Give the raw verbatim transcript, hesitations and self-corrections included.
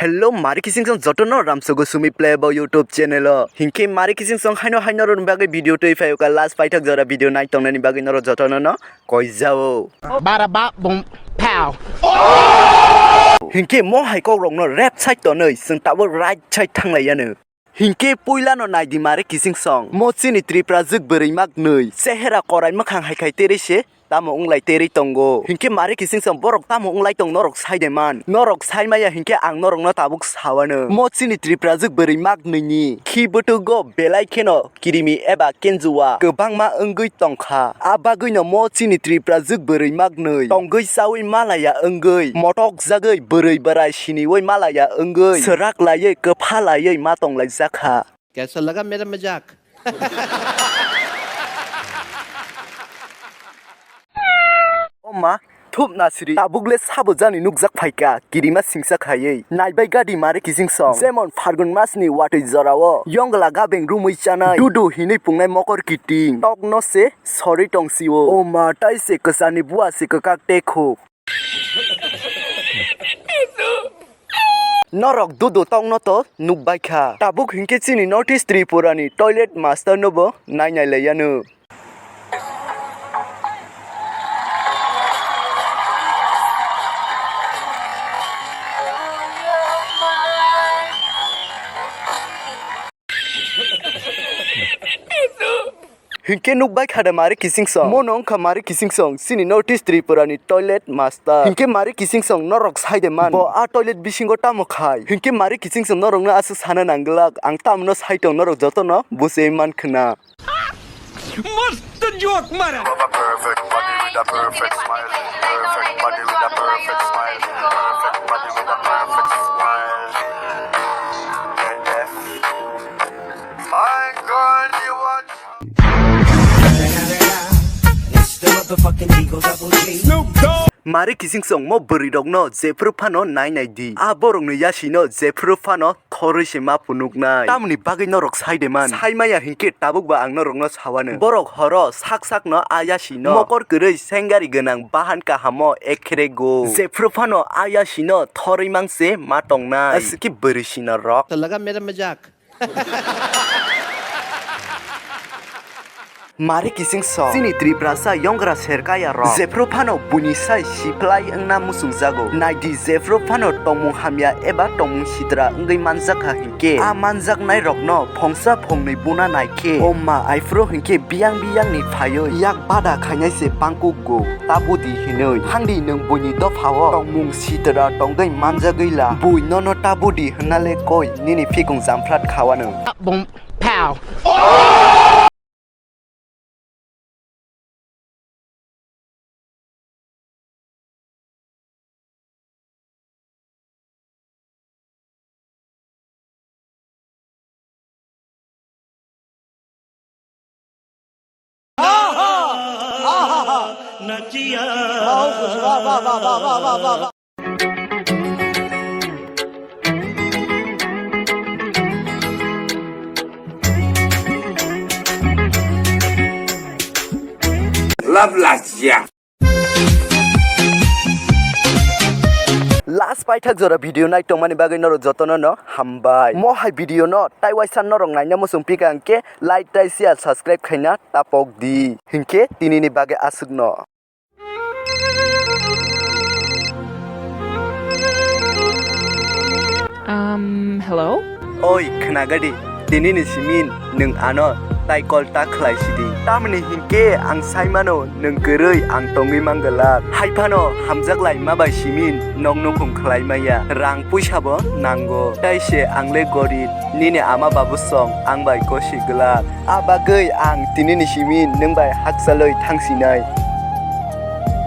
Hello, mari kising song jotono ramsogo sumi playbo YouTube channel o. Hinkhe mari kising song haino haino roni bagwi video twi phaio ka last paithak jora video nai tongnani bagwi norok jotono no koijao. Bada bap boom pow. Hinkhe mo hai kok rokno left side tonwi chwng tabuk right side thanglaiyano. Hinkhe puilano naidi mari kising song. Mo chini Tripura jwk bwrwi maknwi. Chehera korai mwkhang hai khai terwi se tamo wnglai terwi tongo. Hinkhe mari kising song borok tamo wnglai tong norok sai de man. Norok sai maya hinkhe ang norokno tabuk sawano. Mo chini Tripura jwk bwrwi maknwini khi bwtwgo belai kheno kirimi eba kenjua kwbangma wngwi tongkha. A bagwino mo chini Tripura jwk bwrwi maknwi tongwi chawi malaya wngwi motok jagwi bwrwi bwrai siniwi malaya wngwi swrak laiwi kwpha laiwi ma tonglaijak kha. Kaisa laga mera majak. O ma, thup nasri, tabuk le sabo jani nukjak phaikha, kirima singsa khaiwi. Naibai gadi mari kising song, jemon Phargun masni watwi jorao, yongla gabeng rumwi chanai, dudu hinwi pungnai mokor kiting, tokno se sorwi tongsio. O ma, tai se kwcharni bua se kwkak tekhuk. Norok dudu tongno to nukbaikha. Tabuk hinkhe chini North East Tripura ni toilet master no bo nainai laiyano. Hinkhe nukbai kha da mari kising song. Mono wngkha mari kising song. Chini North East Tripura ni toilet master. Hinkhe mari kising song norok sai de man. Bo a toilet bisingo tamo khai. Hinkhe mari kising song norokno aswk sana nang glak. Ang tamno sai tong norok jotono buchwi man khna. Mast joke mara. Perfect body with a perfect smile. Perfect body with a perfect smile. Perfect body with a perfect smile. Yeah, yeah. My God, you are Mari kising song mo bwrwi rokno jephru phano nai nai di. A borok ni yasi no jephru phano thorwi se ma phunuk nai. Tamoni bagwi norok sai de man. Sai maya hinkhe tabuk ba ang norok no sawano. Borok horo sak sak no a yasi no mokor kwrwi sengari gwnang bahan kaham o ekhere go. Jephru phano a yasi no thorwi mang se ma tong nai. Aswk khe bwrwi si norok. Talaga mera majak. Mari kising song. Chini Tiprasa yongra serkaya rok. Jephru phano buini sai siplai wngna muchung jago. Naidi jephru phano tongmung hamya eba tongmung sitra wngwi manjakha hinkhe. A manjaknai rokno phongsa phongnwi buna naikhe. O ma aiphuru hinkhe biyang biyangni phaiwi yak bada khainai se bangkuk go. Tabudi hinwi. Hangdi nwng buini dophao tongmung sitra tongwi manjagwi la. Bui nono tabudi hwnna le koi nini phikung jamphrat khawanw. Boom, pow. Love last year. Last paithak jora video nai tongmani bagwi norok jotono no hambai. Mo hai video no tai waisa norok naina muchung pika hwnkhe like tai share subscribe khaina tapok di. Hinkhe tinini bagwi aswk no. Um, hello? Oi, khnagadi, tinini simin nwng ano tai call ta khlai sidi. Tamni hinkhe ang saimano nwng kwrwi ang tongwi mangwlak. Haiphano hamjak lai ma bai simin nok nukhung khlai maya. Rang puisa bo nango. Tai se ang le gorib, nini ama babu song ang bai kosi glak. A bagwi ang tinini simin nwng bai hakchalwi thangsinai.